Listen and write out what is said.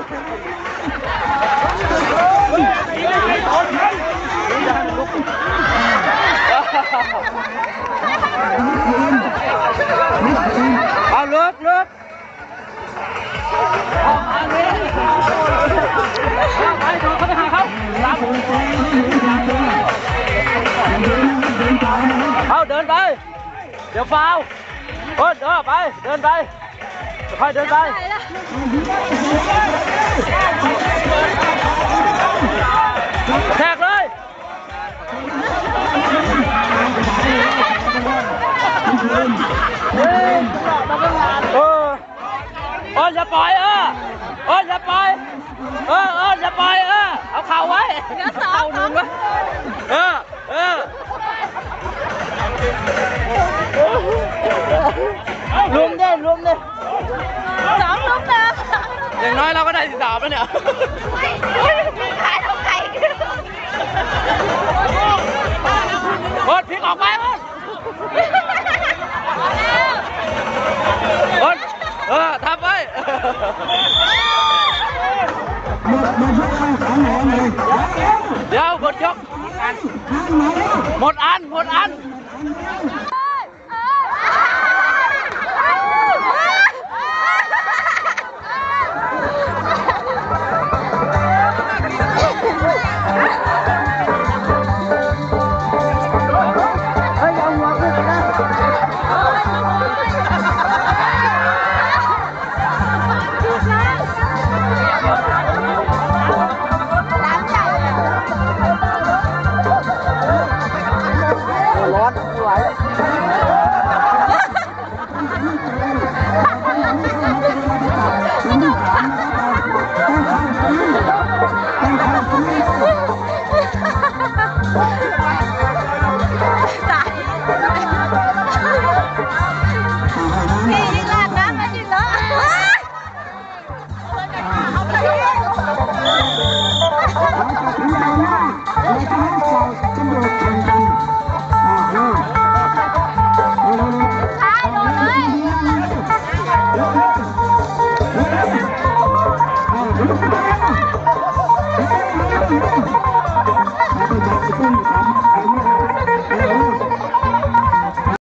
ເອົາ ເລິກ ເລິກ ເອົາ ເດີນເຂົ້າໄປຫາເຂົາ ເອົາ ເດີນໄປ ດຽວຟາວ ເອີ ເດີນໄປ ເດີນໄປ ຄ່ອຍເດີນໄປ ແທກເລີຍ ເອີ ເອີ ຢ່າປ່ອຍ ເອີ ເອີ ຢ່າປ່ອຍ ເອີ ເອີ ຢ່າປ່ອຍ ເອີ ເອົາເຂົ່າໄວ້ ເຂົ້າໜຶ່ງໄວ້ ເອີ ເອີ ລຸມເດ້ ລຸມເດ້ ສອງລຸມເດີ ຢ່າງນ້ອຍເຮົາກໍໄດ້ສິບສາມແລ້ວເນຍ ຂາຍເທົ່າໄກ່ ໂອດ ພິກອອກໄປ ໂອດ ໂອດ ເອີ ທັບໄວ້ ດຽວ ໝົດຍົກ ໝົດອັນ ໝົດອັນ.